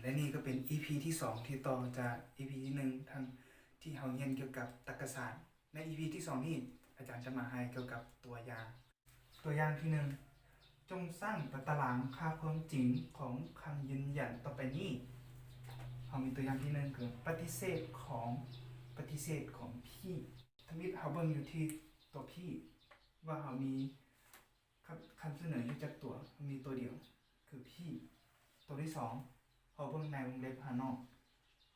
ແລະນີ້ກໍເປັນອີພີທີສອງທີ່ຕໍ່ຈາກອີພີທີໜຶ່ງ ທີ່ເຮົາຮຽນກ່ຽວກັບຕຳແໜ່ງສາດ. ໃນອີພີທີສອງນີ້ ອາຈານຈະມາໃຫ້ກ່ຽວກັບຕົວຢ່າງ. ຕົວຢ່າງທີໜຶ່ງ, ຈົ່ງສ້າງຕາຕະລາງຄ່າຄວາມຈິງຂອງຄຳຢືນຢັນຕໍ່ໄປນີ້. ເຮົາມີຕົວຢ່າງທີໜຶ່ງຄືປະຕິເສດຂອງ, ປະຕິເສດຂອງ P. ທຳອິດເຮົາເບິ່ງຢູ່ທີ່ຕົວ P ວ່າເຮົາມີ ຄຳ, ຄຳສະເໜີຢູ່ຈັກຕົວ? ເຮົາມີຕົວດຽວ ຄື P. ຕົວທີສອງ ເຮົາເບິ່ງໃນວົງເລັບຂ້າງນອກ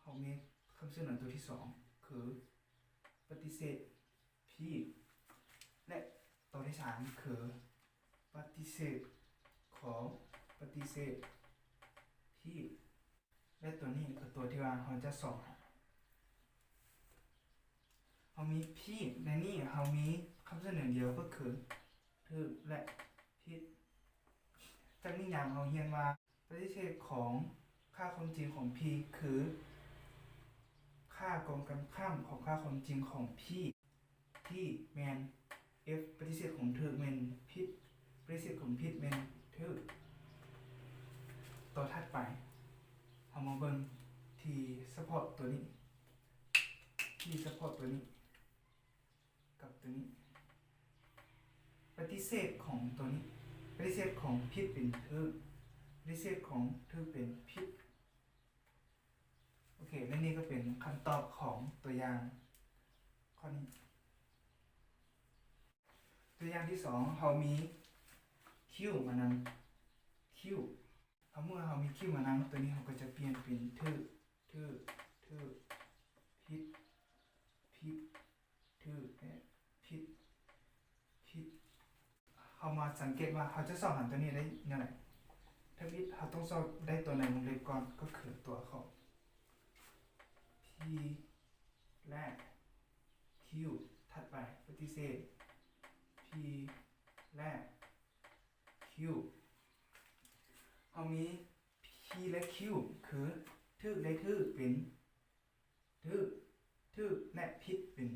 ເຮົາມີຄຳສະເໜີຕົວທີສອງ ຄືປະຕິເສດ P ແລະ ຕົວທີສາມ ຄືປະຕິເສດຂອງປະຕິເສດ P. ແລະ ຕົວນີ້ຄືຕົວທີ່ວ່າເຮົາຈະຊອກຫາ. ເຮົາມີ P ໃນນີ້ເຮົາມີຄຳສະເໜີດຽວກໍຄື ຖືກ ແລະ ຜິດ. ຈາກນີ້ຍາມເຮົາຮຽນວ່າ ປະຕິເສດຂອງຄ່າຄວາມຈິງຂອງ P ຄືຄ່າກົງກັນຂ້າມຂອງຄ່າຄວາມຈິງຂອງ P. P ແມ່ນ F ປະຕິເສດຂອງຖືກແມ່ນຜິດ, ປະຕິເສດຂອງຜິດແມ່ນຖືກ. ຕໍ່ຖັດໄປ ເຮົາມາເບິ່ງທີ່ສະເພາະຕົວນີ້, ທີ່ສະເພາະຕົວນີ້ ກັບຕົວນີ້. ປະຕິເສດຂອງຕົວນີ້, ປະຕິເສດຂອງຜິດເປັນຖືກ, ປະຕິເສດຂອງຖືກເປັນຜິດ. ໂອເຄ ແລະນີ້ກໍເປັນຄຳຕອບຂອງຕົວຢ່າງຂໍ້ນີ້. ຕົວຢ່າງທີສອງ ເຮົາມີ Q ມານຳ, Q. ເຮົາ ເມື່ອເຮົາມີ Q ມານຳ ຕົວນີ້ເຮົາກໍຈະປ່ຽນເປັນຖືກ, ຖືກ, ຖືກ, ຜິດ, ຜິດ, ຖືກ ແລະ ຜິດ, ຜິດ. ເຮົາມາສັງເກດວ່າເຮົາຈະຊອກຫາຕົວນີ້ໄດ້ແນວໃດ? ທຳອິດເຮົາຕ້ອງຊອກໄດ້ຕົວໃນວົງເລັບກ່ອນ ກໍຄືຕົວຂອງ P ແລະ Q. ຖັດໄປ ປະຕິເສດ P ແລະ Q. ເຮົາມີ P ແລະ Q ຄື ຖືກ ແລະ ຖືກ ເປັນ ຖືກ, ຖືກ ແລະ ຜິດ ເປັນ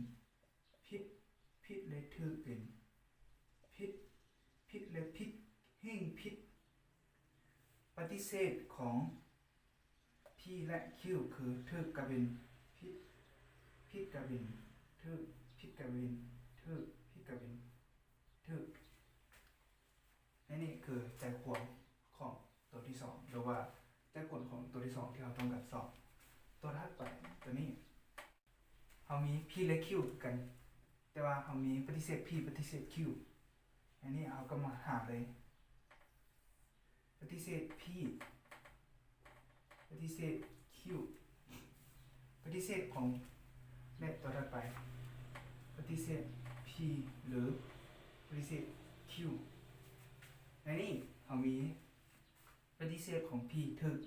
ຜິດ, ຜິດ ແລະ ຖືກ ເປັນ ຜິດ, ຜິດ ແລະ ຜິດ ແຫ່ງ ຜິດ. ປະຕິເສດຂອງ P ແລະ Q ຄື ຖືກ ກໍເປັນ ຜິດ, ຜິດ ກໍເປັນ ຖືກ, ຜິດ ກໍເປັນ ຖືກ, ຜິດ ກໍເປັນ ຖືກ. ແລະນີ້ຄືໃຈຄວາມຂອງຕົວທີສອງ ຫຼືວ່າໃຈຜົນຂອງຕົວທີສອງທີ່ເຮົາຕ້ອງການຊອກ. ຕົວຖັດໄປ ຕົວນີ້ ເຮົາມີ P ແລະ Q ຄືກັນ, ແຕ່ວ່າເຮົາມີປະຕິເສດ P ປະຕິເສດ Q. ອັນນີ້ເຮົາກໍມາຫາເລີຍ. ປະຕິເສດ P ປະຕິເສດ Q ປະຕິເສດຂອງ ແລະ ຕໍ່ຖັດໄປ ປະຕິເສດ P ຫຼື ປະຕິເສດ Q. ໃນນີ້ເຮົາມີປະຕິເສດຂອງ P ຖືກ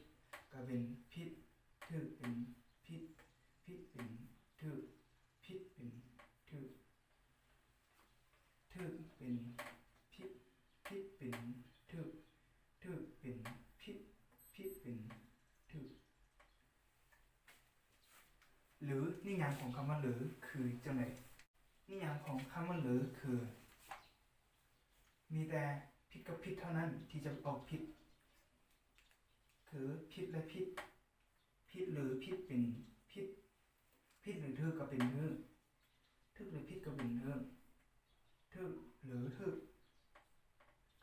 ກໍເປັນຜິດ, ຖືກເປັນຜິດ, ຜິດເປັນຖືກ, ຜິດເປັນຖືກ. ຖືກເປັນຜິດ, ຜິດເປັນຖືກ, ຖືກເປັນຜິດ, ຜິດເປັນຖືກ. ຫຼື ນິຍາມຂອງຄຳວ່າ ຫຼື ຄືຈັ່ງໃດ? ນິຍາມຂອງຄຳວ່າ ຫຼື ຄື ມີແຕ່ຜິດກັບຜິດເທົ່ານັ້ນທີ່ຈະອອກຜິດ, ຄືຜິດ ແລະ ຜິດ. ຜິດ ຫຼື ຜິດເປັນຜິດ, ຜິດ ຫຼື ຖືກ ກໍເປັນຖືກ, ຖືກ ຫຼື ຜິດ ກໍເປັນຖືກ, ຖືກ ຫຼື ຖືກ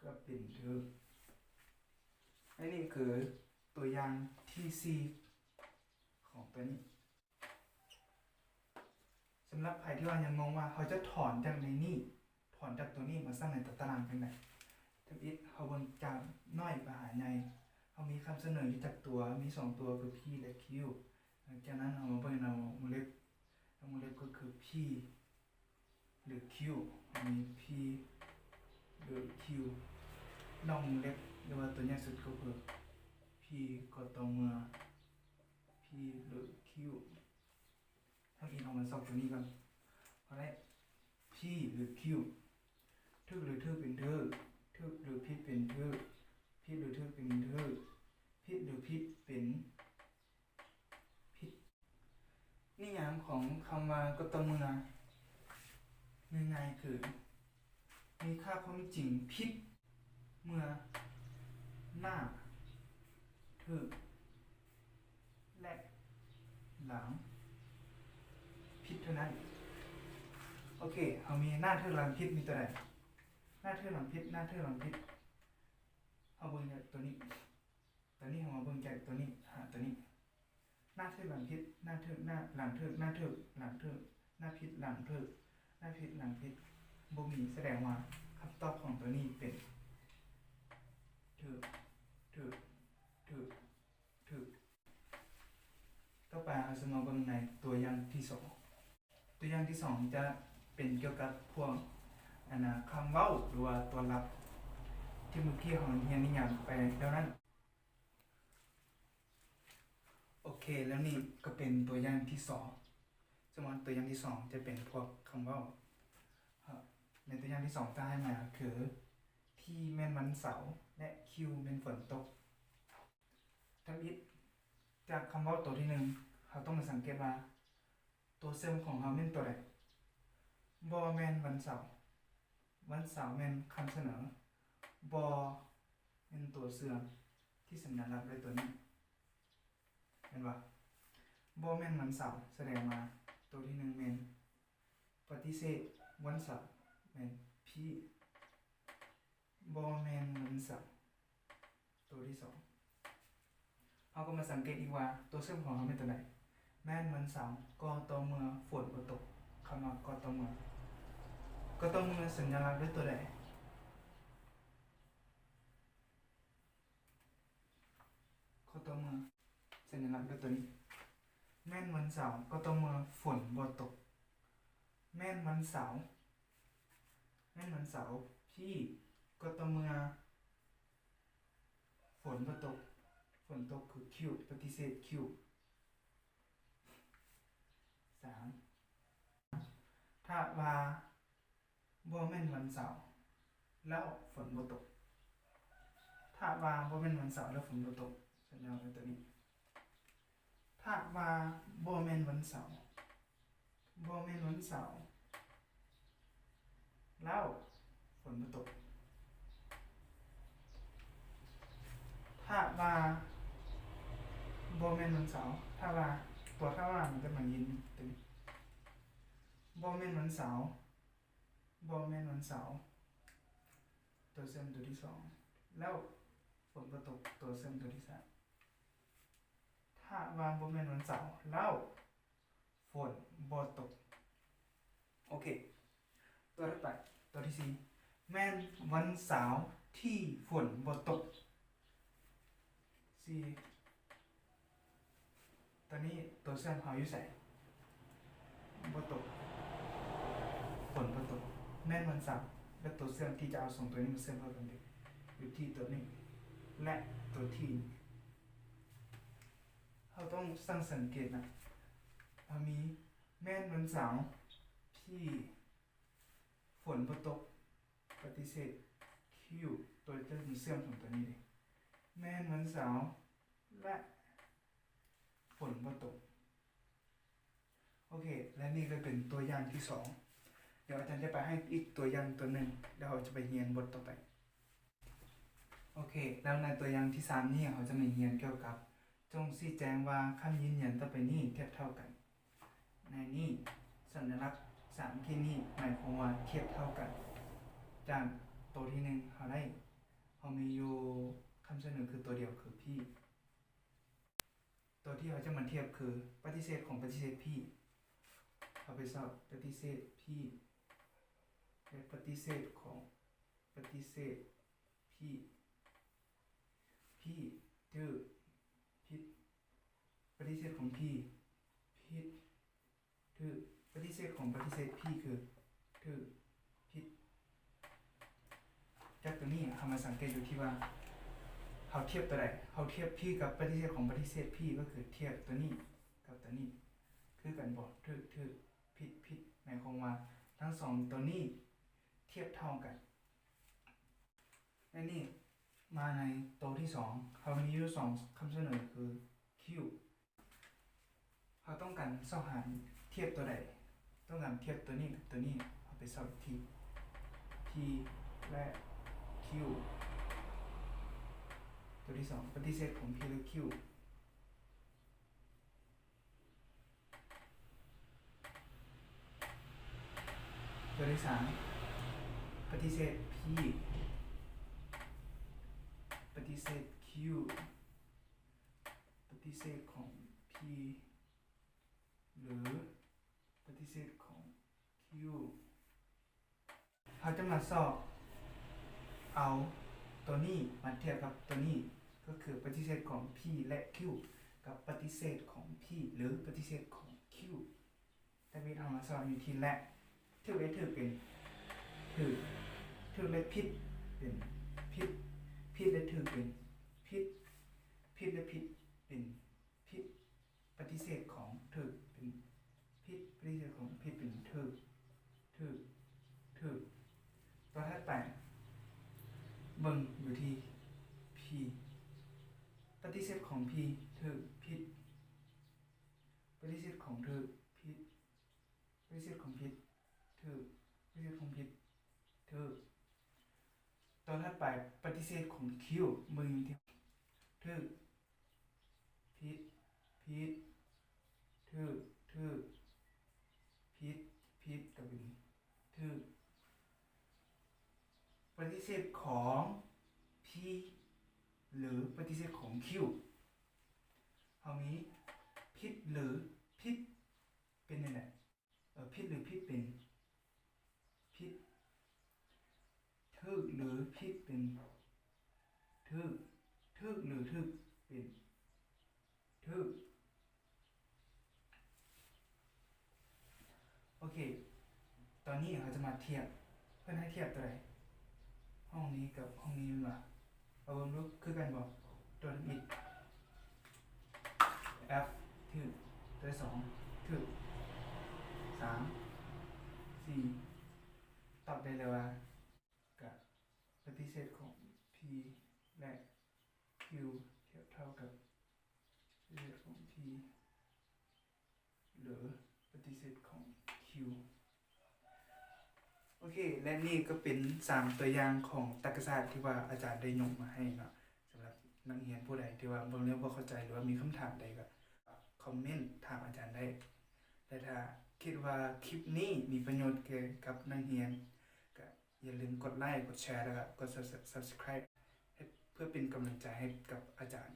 ກໍເປັນຖືກ. ອັນນີ້ຄືຕົວຢ່າງທີສີ່ຂອງຕົວນີ້. ສຳລັບໃຜທີ່ວ່າຍັງງົງວ່າເຮົາຈະຖອນຈາກໃນນີ້ ຖອນຈາກຕົວນີ້ມາໃສ່ໃນຕົວຕາລາງຈັ່ງໃດ? ທຳອິດເຮົາເບິ່ງຈາກນ້ອຍໄປຫາໃຫຍ່. ເຮົາມີຄຳສະເໜີຢູ່ຈັກຕົວ? ມີສອງຕົວຄື P ແລະ Q. ຫຼັງຈາກນັ້ນເຮົາມາເບິ່ງໃນວົງເລັບ. ໃນວົງເລັບກໍຄື P ຫຼື Q. ເຮົາມີ P ຫຼື Q ນອກວົງເລັບ ຫຼືວ່າຕົວໃຫຍ່ສຸດກໍຄື P ກໍຕໍ່ເມື່ອ P ຫຼື Q. ທຳອິດເຮົາມາຊອກຕົວນີ້ກ່ອນ. ເຮົາໄດ້ P ຫຼື Q. ຖືກ ຫຼື ຖືກ ເປັນຖືກ, ຖືກ ຫຼື ຜິດ ເປັນຖືກ, ຜິດ ຫຼື ຖືກ ເປັນຖືກ, ຜິດ ຫຼື ຜິດ ເປັນຜິດ. ນິຍາມຂອງຄຳວ່າກໍຕໍ່ເມື່ອ ງ່າຍໆຄື ມີຄ່າຄວາມຈິງຜິດ ເມື່ອໜ້າຖືກ, ຫຼັງຜິດເທົ່ານັ້ນ. ໂອເຄ ເຮົາມີໜ້າຖືກຫຼັງຜິດມີຕົວໃດ? ໜ້າຖືກຫຼັງຜິດ ໜ້າຖືກຫຼັງຜິດ ເຮົາເບິ່ງຈາກຕົວນີ້ ຕົວນີ້ເຮົາມາເບິ່ງຈາກຕົວນີ້ຫາຕົວນີ້ ໜ້າຖືກຫຼັງຜິດ ໜ້າຖືກ ໜ້າ ຫຼັງຖືກ ໜ້າຖືກ ຫຼັງຖືກ ໜ້າຜິດ ຫຼັງຖືກ ໜ້າຜິດ ຫຼັງຜິດ ບໍ່ມີ ສະແດງວ່າຄຳຕອບຂອງຕົວນີ້ເປັນ ຖືກ ຖືກ ຖືກ ຖືກ. ຕໍ່ໄປເຮົາຈະມາເບິ່ງໃນຕົວຢ່າງທີສອງ. ຕົວຢ່າງທີສອງຈະເປັນກ່ຽວກັບພວກ ອັນນາ ຄຳເວົ້າ ຫຼືວ່າຕົວລັບ ທີ່ມື້ກີ້ເຮົາຮຽນນິຍາມໄປແລ້ວນັ້ນ. ໂອເຄ ແລ້ວນີ້ກໍເປັນຕົວຢ່າງທີສອງ. ສະເໝາະຕົວຢ່າງທີສອງຈະເປັນພວກຄຳເວົ້າ. ໃນຕົວຢ່າງທີສອງຈະໃຫ້ມາຄື T ແມ່ນວັນເສົາ ແລະ Q ແມ່ນຝົນຕົກ. ທຳອິດ ຈາກຄຳເວົ້າຕົວທີໜຶ່ງ ເຮົາຕ້ອງມາສັງເກດວ່າ ຕົວເຊື່ອມຂອງເຮົາແມ່ນຕົວໃດ? ບໍ່ແມ່ນວັນເສົາ. ວັນເສົາແມ່ນຄຳສະເໜີ. ບໍ່ແມ່ນຕົວເຊື່ອມທີ່ສັນຍາລັກດ້ວຍຕົວນີ້ ແມ່ນບໍ່? ບໍ່ແມ່ນວັນເສົາ ສະແດງວ່າຕົວທີໜຶ່ງແມ່ນປະຕິເສດວັນເສົາ ແມ່ນ P ບໍ່ແມ່ນວັນເສົາ. ຕົວທີສອງ ເຮົາກໍມາສັງເກດອີກວ່າ ຕົວເຊື່ອມຂອງເຮົາແມ່ນຕົວໃດ? ແມ່ນວັນເສົາ ກໍຕໍ່ເມື່ອຝົນບໍ່ຕົກ. ຄຳວ່າກໍຕໍ່ເມື່ອ ກໍຕໍ່ເມື່ອສັນຍາລັກດ້ວຍຕົວໃດ? ກໍຕໍ່ເມື່ອສັນຍາລັກດ້ວຍຕົວນີ້ ແມ່ນວັນເສົາ ກໍຕໍ່ເມື່ອຝົນບໍ່ຕົກ. ແມ່ນວັນເສົາ ແມ່ນວັນເສົາ P ກໍຕໍ່ເມື່ອຝົນບໍ່ຕົກ. ຝົນຕົກຄື Q ປະຕິເສດ Q. ສາມ ຖ້າວ່າບໍ່ແມ່ນວັນເສົາ ແລ້ວຝົນບໍ່ຕົກ. ຖ້າວ່າບໍ່ແມ່ນວັນເສົາ ແລ້ວຝົນບໍ່ຕົກ ສັນຍາລັກຕົວນີ້. ຖ້າວ່າບໍ່ແມ່ນວັນເສົາ ບໍ່ແມ່ນວັນເສົາ ແລ້ວຝົນບໍ່ຕົກ. ຖ້າວ່າບໍ່ແມ່ນວັນເສົາ ຖ້າວ່າ ຕົວຖ້າວ່າມັນຈະມາຢືນຕົວນີ້ ບໍ່ແມ່ນວັນເສົາ ບໍ່ແມ່ນວັນເສົາ ຕົວເຊື່ອມຕົວທີສອງ ແລ້ວຝົນບໍ່ຕົກ ຕົວເຊື່ອມຕົວທີສາມ. ຖ້າວ່າບໍ່ແມ່ນວັນເສົາ ແລ້ວຝົນບໍ່ຕົກ. ໂອເຄ ຕົວຖັດໄປ ຕົວທີສີ່ ແມ່ນວັນເສົາທີ່ຝົນບໍ່ຕົກ. ສີ່ ຕອນນີ້ຕົວເຊື່ອມເຮົາຢູ່ໃສ? ບໍ່ຕົກ ຝົນບໍ່ຕົກ ແມ່ນວັນເສົາ ແລະ ຕົວເຊື່ອມທີ່ຈະເອົາສອງຕົວນີ້ມາເຊື່ອມເຂົ້າກັນເດ ຢູ່ທີ່ຕົວນີ້ ແລະ ຕົວທີ່ ເຮົາຕ້ອງຊ່າງສັງເກດນະ ເຮົາມີ ແມ່ນວັນເສົາ P ຝົນບໍ່ຕົກ ປະຕິເສດ Q ຕົວເຊື່ອມຂອງຕົວນີ້ເດ ແມ່ນວັນເສົາ ແລະ ຝົນບໍ່ຕົກ. ໂອເຄ ແລະ ນີ້ກໍເປັນຕົວຢ່າງທີສອງ. ດຽວອາຈານຈະໄປໃຫ້ອີກຕົວຢ່າງຕົວໜຶ່ງ ແລ້ວເຮົາຈະໄປຮຽນບົດຕໍ່ໄປ. ໂອເຄ ແລ້ວໃນຕົວຢ່າງທີສາມນີ້ ເຮົາຈະມາຮຽນກ່ຽວກັບ ຈົ່ງຊີ້ແຈງວ່າຄຳຢືນຢັນຕໍ່ໄປນີ້ທຽບເທົ່າກັນ. ໃນນີ້ ສັນຍາລັກສາມທີ່ນີ້ໝາຍຄວາມວ່າທຽບເທົ່າກັນ. ຈາກໂຕທີໜຶ່ງເຮົາໄດ້ ເຮົາມີຢູ່ຄຳສະເໜີຄືໂຕດຽວຄື P. ໂຕທີ່ເຮົາຈະມາທຽບຄືປະຕິເສດຂອງປະຕິເສດ P. ເຮົາໄປຊອກປະຕິເສດ P ແລະ ປະຕິເສດຂອງປະຕິເສດ P. P ຖືກ ຜິດ. ປະຕິເສດຂອງ P ຜິດ. ຖືກ. ປະຕິເສດຂອງປະຕິເສດ P ຄື ຖືກ ຜິດ. ຈາກຕົວນີ້ເຮົາມາສັງເກດຢູ່ທີ່ວ່າ ເຮົາທຽບຕົວໃດ? ເຮົາທຽບ P ກັບປະຕິເສດຂອງປະຕິເສດ P ກໍຄືທຽບຕົວນີ້ກັບຕົວນີ້ ຄືກັນບໍ່? ຖືກ ຖືກ. ຜິດ ຜິດ. ໝາຍຄວາມວ່າທັງສອງຕົວນີ້ທຽບເທົ່າກັນ. ແລະ ນີ້ມາໃນໂຕທີສອງ ເຮົາມີຢູ່ສອງຄຳສະເໜີຄື Q. ເຮົາຕ້ອງການຊອກຫາທຽບຕົວໃດ? ຕ້ອງການທຽບຕົວນີ້ກັບຕົວນີ້ ເຮົາໄປຊອກທີ່ P ແລະ Q. ຕົວທີສອງ ປະຕິເສດຂອງ P ແລະ Q. ຕົວທີສາມ ປະຕິເສດ P ປະຕິເສດ Q ປະຕິເສດຂອງ P ຫຼື ປະຕິເສດຂອງ Q ເຮົາຈະມາຊອກເອົາຕົວນີ້ມາທຽບກັບຕົວນີ້ ກໍຄືປະຕິເສດຂອງ P ແລະ Q ກັບປະຕິເສດຂອງ P ຫຼື ປະຕິເສດຂອງ Q. ທຳອິດເຮົາມາຊອກຢູ່ທີ່ແລະ ຖືກແລະຖືກເປັນຖືກ, ຖືກແລະຜິດເປັນຜິດ, ຜິດແລະຖືກເປັນຜິດ, ຜິດແລະຜິດເປັນຜິດ. ປະຕິເສດຂອງຖືກເປັນຜິດ, ປະຕິເສດຂອງຜິດເປັນຖືກ, ຖືກ, ຖືກ. ຕໍ່ຖັດໄປ ເບິ່ງຢູ່ທີ່ P ປະຕິເສດຂອງ P ຖືກ, ຜິດ, ປະຕິເສດຂອງຖືກ, ຜິດ, ປະຕິເສດຂອງຜິດ, ຖືກ, ປະຕິເສດຂອງຜິດ, ຖືກ. ຕໍ່ຖັດໄປ ປະຕິເສດຂອງ Q ເບິ່ງຢູ່ທີ່ ຖືກ, ຜິດ, ຜິດ, ຖືກ, ຖືກ, ຜິດ, ຜິດ ກໍເປັນຖືກ. ປະຕິເສດຂອງ P ຫຼື ປະຕິເສດຂອງ Q ເຮົາມີຜິດ ຫຼື ຜິດ ເປັນຈັ່ງໃດ? ເອີ ຜິດ ຫຼື ຜິດ ເປັນຜິດ, ຖືກ ຫຼື ຜິດ ເປັນຖືກ, ຖືກ ຫຼື ຖືກ ເປັນຖືກ. ໂອເຄ ຕອນນີ້ເຮົາຈະມາທຽບ, ເພິ່ນໃຫ້ທຽບຕົວໃດ? ຫ້ອງນີ້ກັບຫ້ອງນີ້ແມ່ນບໍ່? ເອົາເບິ່ງດູ ຄືກັນບໍ່? ຕົວທຳອິດ F ຖືກ, ຕົວທີສອງ ຖືກ, ສາມ ສີ່ ຕອບໄດ້ແລ້ວວ່າ ກະປະຕິເສດຂອງ P ແລະ Q ທຽບເທົ່າກັບປະຕິເສດຂອງ P ຫຼື ປະຕິເສດຂອງ Q. ໂອເຄ ແລະ ນີ້ກໍເປັນສາມຕົວຢ່າງຂອງຕັກກະສາດທີ່ວ່າອາຈານໄດ້ຍົກມາໃຫ້ເນາະ. ສຳລັບນັກຮຽນຜູ້ໃດທີ່ວ່າເບິ່ງແລ້ວບໍ່ເຂົ້າໃຈ ຫຼືວ່າມີຄຳຖາມໃດກໍຄອມເມັນຖາມອາຈານໄດ້. ແລະ ຖ້າຄິດວ່າຄລິບນີ້ມີປະໂຫຍດແກ່ກັບນັກຮຽນ ກໍຢ່າລືມກົດໄລ, ກົດແຊ ແລ້ວກໍກົດ Subscribe ເຮັດເພື່ອເປັນກຳລັງໃຈໃຫ້ກັບອາຈານ